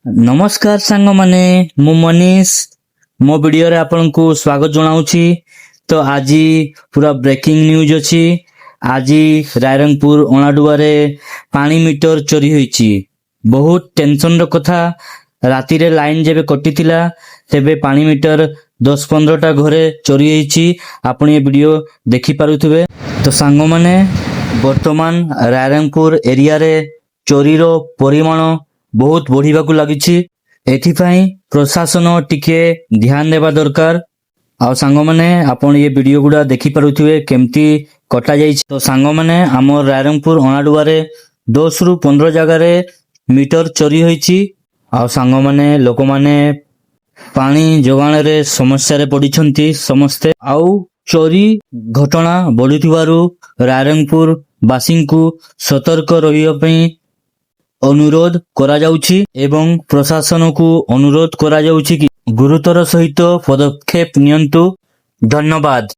ନମସ୍କାର ସାଙ୍ଗମାନେ, ମୁଁ ମନୀଷ, ମୋ ଭିଡ଼ିଓରେ ଆପଣଙ୍କୁ ସ୍ୱାଗତ ଜଣାଉଛି। ତ ଆଜି ପୁରା ବ୍ରେକିଂ ନ୍ୟୁଜ୍ ଅଛି। ଆଜି ରାଇରଙ୍ଗପୁର ଅଣାଡୁଆରେ ପାଣି ମିଟର ଚୋରି ହୋଇଛି। ବହୁତ ଟେନସନର କଥା। ରାତିରେ ଲାଇନ ଯେବେ କଟିଥିଲା, ତେବେ ପାଣି ମିଟର 10-15ଟା ଘରେ ଚୋରି ହେଇଛି। ଆପଣ ଏ ଭିଡ଼ିଓ ଦେଖିପାରୁଥିବେ। ତ ସାଙ୍ଗମାନେ, ବର୍ତ୍ତମାନ ରାଇରଙ୍ଗପୁର ଏରିଆରେ ଚୋରିର ପରିମାଣ ବହୁତ ବଢିବାକୁ ଲାଗିଛି। ଏଥିପାଇଁ ପ୍ରଶାସନ ଟିକେ ଧ୍ୟାନ ଦେବା ଦରକାର। ଆଉ ସାଙ୍ଗମାନେ, ଆପଣ ଏ ଭିଡ଼ିଓ ଗୁଡା ଦେଖିପାରୁଥିବେ, କେମିତି କଟା ଯାଇଛି। ତ ସାଙ୍ଗମାନେ, ଆମ ରାଇରଙ୍ଗପୁର ଅଣାଡୁଆରେ 10ରୁ 15 ଜାଗାରେ ମିଟର ଚୋରି ହୋଇଛି। ଆଉ ସାଙ୍ଗମାନେ, ଲୋକମାନେ ପାଣି ଯୋଗାଣରେ ସମସ୍ୟାରେ ପଡ଼ିଛନ୍ତି ସମସ୍ତେ। ଆଉ ଚୋରି ଘଟଣା ବଢୁଥିବାରୁ ରାଇରଙ୍ଗପୁର ବାସୀଙ୍କୁ ସତର୍କ ରହିବା ପାଇଁ ଅନୁରୋଧ କରାଯାଉଛି ଏବଂ ପ୍ରଶାସନକୁ ଅନୁରୋଧ କରାଯାଉଛି କି ଗୁରୁତର ସହିତ ପଦକ୍ଷେପ ନିଅନ୍ତୁ। ଧନ୍ୟବାଦ।